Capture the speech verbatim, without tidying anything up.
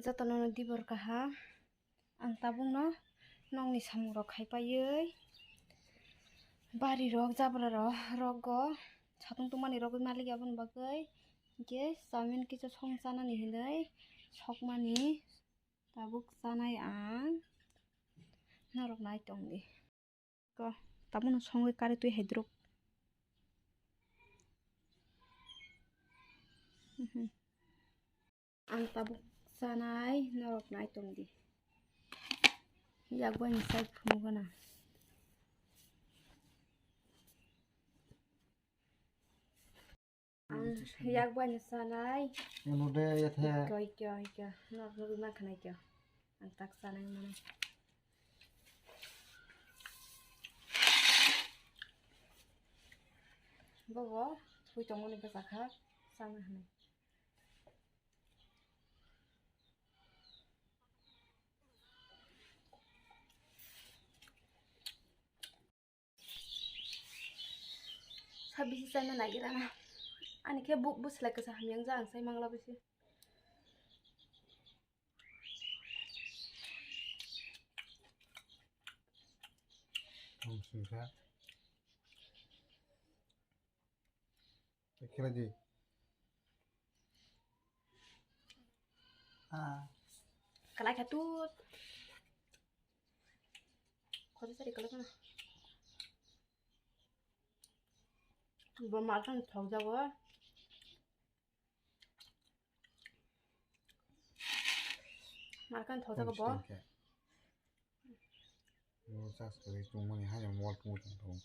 Jotono dibor kaham. Ang tabukno nokni samungrok khai paiwi barirok, jabrarok, rogo satung tongmani rogwi malik, aboni bagwi hwnkhe chowmin kisa song chanani hinwi sokmani tabuk chanai ang. Norok nai tongdi. Ko, tabukno songwi kari twi hai druk. Mhm. Ang tabuk chanai, norok nai tongdi. Yak bai ni side phunuk gana. Ang yak bai ni chanai. Eno de yathe. Koi koi koi. Norok nugwi mankha nai koi. Ang tak chanai mano. Bobo, twi tongmani bwsakha, chana hinwi. Sa bisi chana nagira na. Ani khe bu, bwsla kwsa hamya wngya, ang sai mangla bisi. Ang singkha. Kira di. Ah. Kalai kha tut. Khori sari kalai kana. Bo ma tang thok jago. Markan thok jago bo. Mo chas kari tungmani hanya mol tungmani tong.